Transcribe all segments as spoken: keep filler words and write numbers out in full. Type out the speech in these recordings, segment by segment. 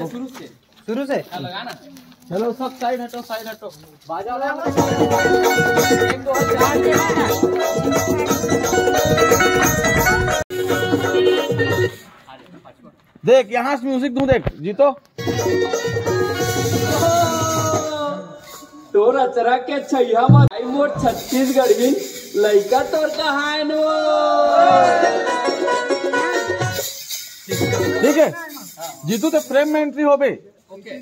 शुरू से, शुरू से। चलो, सब साइड हटो, साइड हटो। बाजा वाला। देख, यहाँ से म्यूजिक दूं, देख जीतो। तोर अचरा के छैया म आई मोर छत्तीसगढ़िन, लइका तोर कहान वो। ठीक है, जीतू तो फ्रेम में एंट्री हो बे। ओके।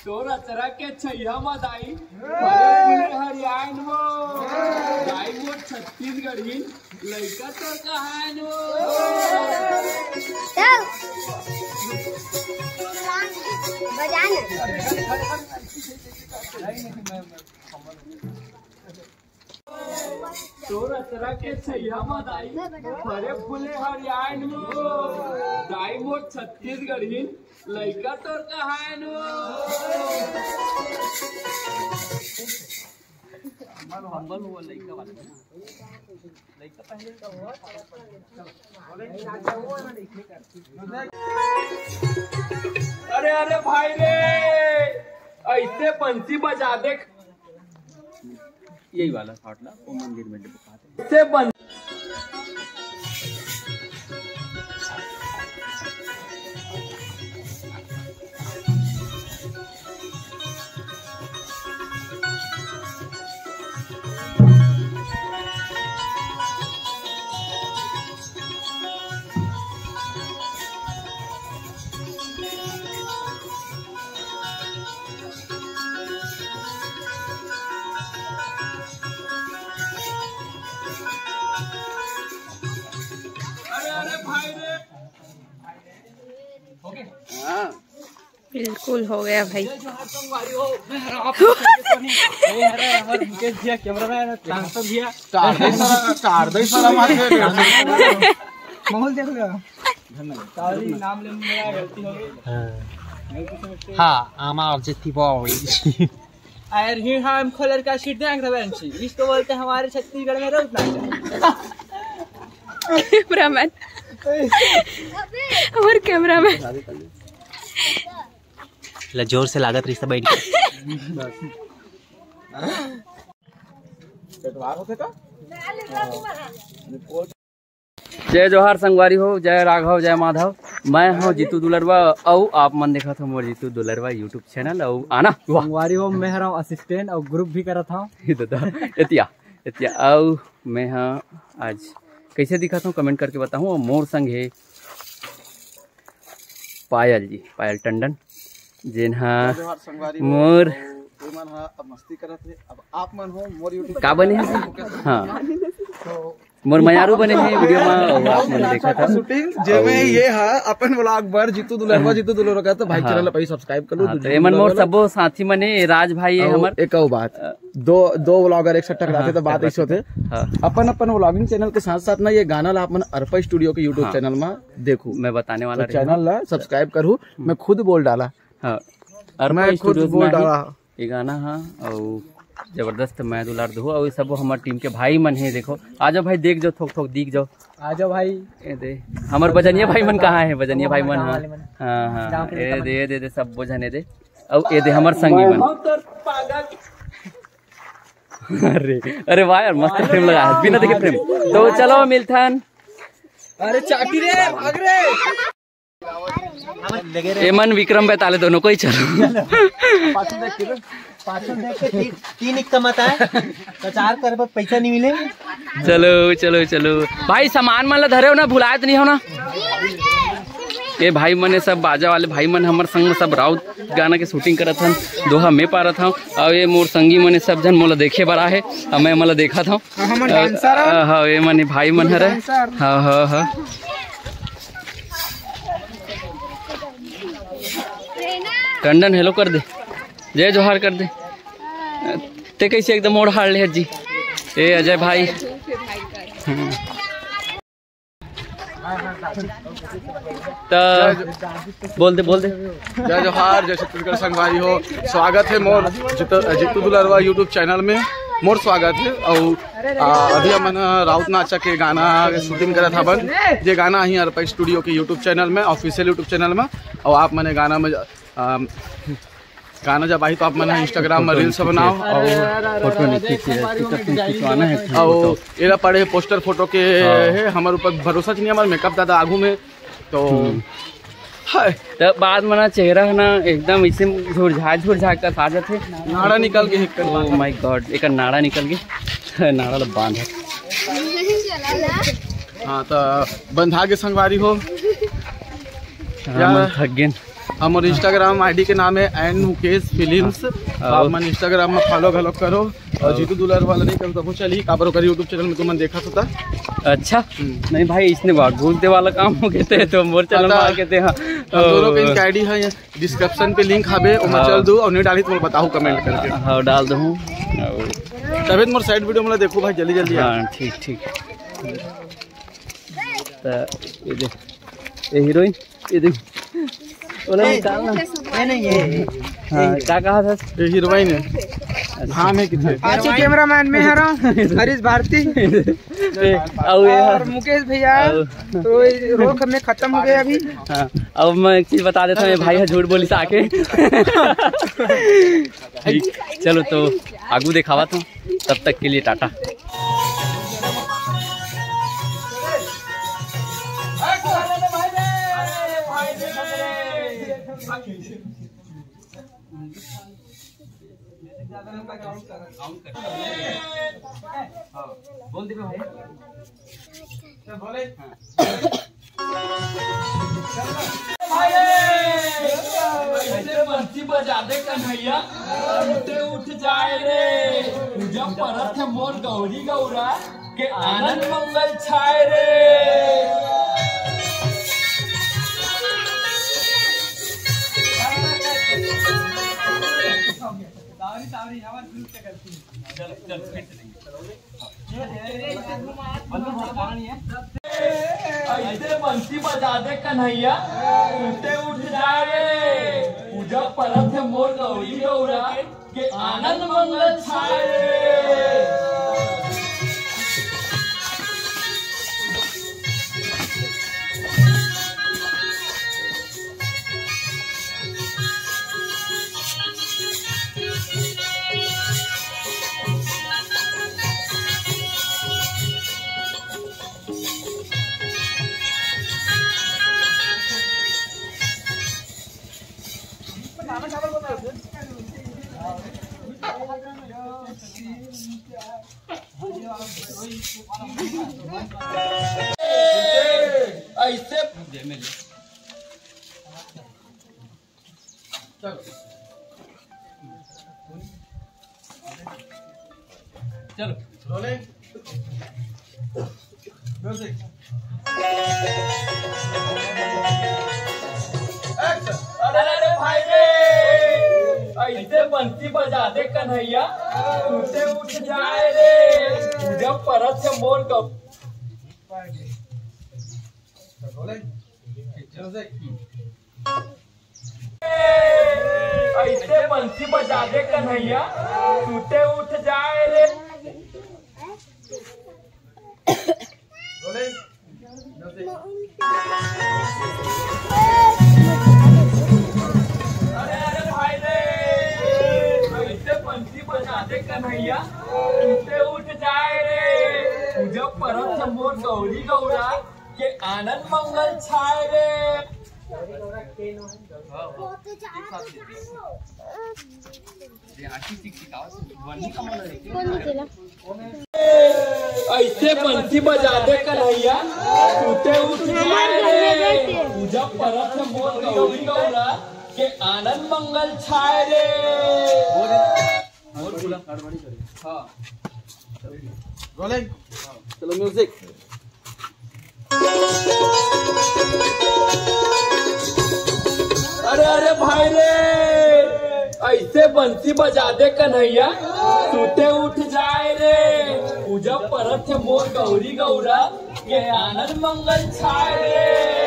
तोर अचरा के छैया म दाई, फरे फूले हरियान वो। दाई मोर छत्तीसगढ़िन, लइका तोर कहान वो। चल। बजा ना। तोर अचरा के छैया म दाई, फरे फूले हरियान वो। दाई मोर छत्तीसगढ़िन, लइका तोर कहान वो। हम्बल हुआ लइका वाला। अरे, अरे भाई रे, ऐसे बंसी बजा दे। यही वाला शॉट ला, वो मंदिर में दिखाते। ऐसे बन अरे, अरे भाई रे। हाँ। बिल्कुल हो गया भाई। अरे, हमारे मुकेश भैया, कैमरामैन, ट्रांसफर भैया। चार दे सारा, चार दे सारा मार के। माहौल देख लो। धन्यवाद। सॉरी, नाम लेने में गलती हो गई। हाँ। गलती से mistake। हाँ, I'm R J Tiwari। अरे, ही हम खोलर का सीट देंगे तो बेंची। इसको बोलते हैं हमारे छत्तीसगढ़ में रोज नाच। कैमरामैन। और कैमरामैन। ला जोर से लागत रिश्ता बैठ के। जय जोहार संगवारी हो, जय राघव, जय माधव। मैं हूँ जीतू दुलरवा, अउ आप मन देखत हो मोर जीतू दुलरवा YouTube चैनल। अउ आना वाह। संगवारी हो, मैं हरव असिस्टेंट अउ ग्रुप भी करत हूँ। ये दादा, एतिया, एतिया। अउ मैं हाँ आज कैसे दिखत हूँ, कमेंट करके बताहूँ। अउ मोर संग हे पायल जी, पायल टंडन, जेन हा जय जोहार संगवारी हो, मोर अउ एमन हा अब मस्ती करत हे। अब आप मन हो मोर YouTube का बने हे? हाँ। तो मोर मयारू बने हे वीडियो मा, अउ आप मन देखत हा। शूटिंग, जेमे अउ ये हा अपन व्लॉग बर जीतू दुलरवा, हाँ। जीतू दुलरवा का तो भाई हाँ। चैनल ला पहले सब्सक्राइब कर लो, हाँ, तो एमन मोर सबो साथी मने, राज भाई हे अउ हमर। एक अउ बात, अ, दो, दो व्लॉगर एक साथ टकराथे हाँ, तो बात टकराथे। ऐसे होथे। हाँ। अपन, अपन व्लॉगिंग चैनल के साथ साथ ना ये गाना ला अपन अर्पा स्टूडियो के YouTube हाँ। चैनल मा देखू। मैं बताने वाला तो रही चैनल हूँ। ला सब्सक्राइब करू, हम्म। मैं खुद बोल डाला। हाँ, अर्पा मैं खुद स्टूडियोज बोल में डाला। ही ये गाना हाँ, अउ जबरदस्त मैं दुलार दहू, अउ ये सबो हमर टीम के भाई मन हे। देखो, आ जाओ भाई, देख जाओ, थोक थोक दिख जाओ। आ जाओ भाई। ये दे, हमर बजनिया भाई मन कहाँ हे? बजनिया भाई मन, हाँ। हाँ, हाँ, ये दे, ये दे, ये दे, सब बोझने दे। अउ ये दे हमर संगी मन। अरे, अरे वाह यार, मस्त फ्रेम लगा है, बिना देखे फ्रेम। तो चलो मिलथन। अरे चाटी रे, भाग रे। एमन विक्रम बैताले दोनों कोई चलो। पाछू देख के तीन, तीन एक कमाता है, तो चार कर पर पैसा नहीं मिले। चलो, चलो, चलो। भाई, सामान मन ला धरे हो ना, भुलाए तो नहीं हो ना? ये भाई मन, ये सब बाजा वाले भाई मन, हमर संग में सब राउत गाना के शूटिंग करत हन, दोहा में पारत हन, अउ ये मोर संगी मन, ये सब झन मोला देखे बर आहे, अउ मैं मोला देखत हूँ। हाँ, हमन अ, dancer हन। अ, हाँ, ये मन भाई मन हरे। Dancer। हाँ, हाँ, हाँ। टंडन हेलो कर दे, जय जोहार कर दे। ते कैसे एकदम ओढ़ हाड़ ले जी? ए अजय भाई। हम्म। त बोल दे, बोल दे। जय जोहार, जय छत्तीसगढ़ संगवारी हो। स्वागत है मोर जीतू, जीतू दुलरवा YouTube चैनल में। मोर स्वागत हे। अउ, आ, अभी हमन राउत नाचा के गाना के shooting करत हवन, जे गाना आही अरपा studio के YouTube channel में, official YouTube channel में। अउ आप मन गाना में, आ, गाना जब आही तो आप मन Instagram में reels बनाओ अउ photo नहीं खींचे, खिंचवाना है अउ photo। एला पड़े poster photo के हाँ। हे, हमर ऊपर भरोसा नहीं, हमर makeup ज्यादा आगू में तो हम्म। हाय। त बाद में ना चेहरा है ना एकदम इसे झुरझा झुरझा कर आ जाथे। नाड़ा निकल के एक कर Oh my God, एक नाड़ा निकल के नाड़ा ल बांध। हाँ, त बंधा के संगवारी हो। हाँ, यार, मन थक गेन। हमर Instagram ID के नाम है एन मुकेश फिल्म्स। तो आओ। आप मन Instagram में follow घलो करो। अउ जीतू दुलार वाला नहीं करूँ तभो चली, काबर ओकर YouTube channel में तुमन देखत होता। अच्छा। हम्म। नहीं भाई, इसने बात घूस दे वाला काम हो गए थे तो मोर channel में हाँ, आके थे। हाँ। हम दोनों के ओ। इनका ID है, ये description पे link हवे, ओमा हाँ। चल दू अउ नहीं डाली तो बताहू comment करके। हाँ, डाल दूँ। तबे तो मोर side video में देखो भाई, जल्दी जल्दी आ। हाँ, ठीक, ठीक। त ये दे, ये heroine। ये देख, ओला निकालना। ये नहीं है। हाँ, का कहा था? ये heroine है। अच्छा। हाँ, मैं किथे? पाछे cameraman मैं हरा हूँ, हरीश भारती। ए, अउ ये और मुकेश भैया। अउ तो ये रोक में खत्म हो गया अभी। हाँ, अब मैं एक चीज बता देता हूँ, ये भाई है झूठ बोली आके। ठीक, चलो तो आगू देखावा था, तब तक के लिए टाटा। बोल दे भाई। ऐसे बंसी बजा दे कन्हैया, टूटे उठ जाए रे। पूजा परत है मोर गौरी गौरा, के आनंद मंगल छाए रे। ऐसे बंसी बजा दे कन्हैया, टूटे उठ जाए रे। पूजा परत है मोर गौरी गौरा, के आनंद मंगल छाए रे। ऐसे चलो। चलो। रोलिंग। म्यूजिक। एक्शन। अरे, अरे, भाई रे, ऐसे बंसी बजा दे कन्हैया, टूटे उठ जाए रे। पूजा परत है मोर गौ- रोलिंग। म्यूजिक। ऐसे बंसी बजा दे कन्हैया, टूटे उठ जाए रे। अरे, अरे भाई रे, ऐसे बंसी बजा दे कन्हैया, टूटे उठ जाए रे। पूजा परत है मोर गौरी गौरा, के आनंद मंगल छाए रे। ऐसे बंसी बजा दे कन्हैया, टूटे उठ जाए रे। पूजा परत है मोर गौरी गौरा, के आनंद मंगल छाए रे। हाँ। रोलिंग। चलो म्यूजिक। अरे, अरे भाई रे, ऐसे बंसी बजा दे कन्हैया, टूटे उठ जाए रे। पूजा परत है मोर गौरी गौरा, के आनंद मंगल छाए रे।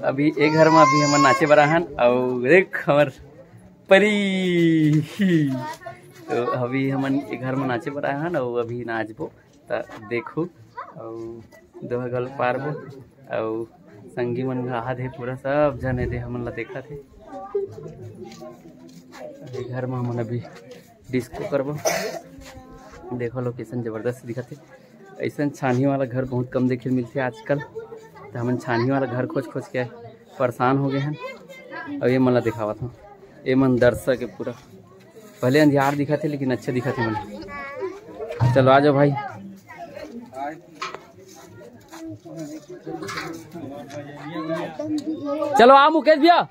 अभी एक घर में अभी हमन नाचे बर आहन, अउ देख हमर परी। तो अभी हमन एक घर में नाचे बर आहन, अउ अभी नाचबो, त देखू, अउ दोहा गल पारबो, अउ संगी मन घाहा दे पूरा सब जने दे हमन ला देखा थे। अभी घर में हमन अभी डिस्को करबो। देखो, लोकेशन जबरदस्त दिखत हे। ऐसन छानही वाला घर बहुत कम देखे मिलथे आजकल, तो हमन छानही वाला घर खोज खोज के परेशान हो गए हैं। अब ये मन ला दिखावत हूँ, ये मन दर्शक है पूरा। भले अंधियार दिखत हे, लेकिन अच्छे दिखत हे मन। चलो, आ जाओ भाई, चलो आ मुकेश भैया।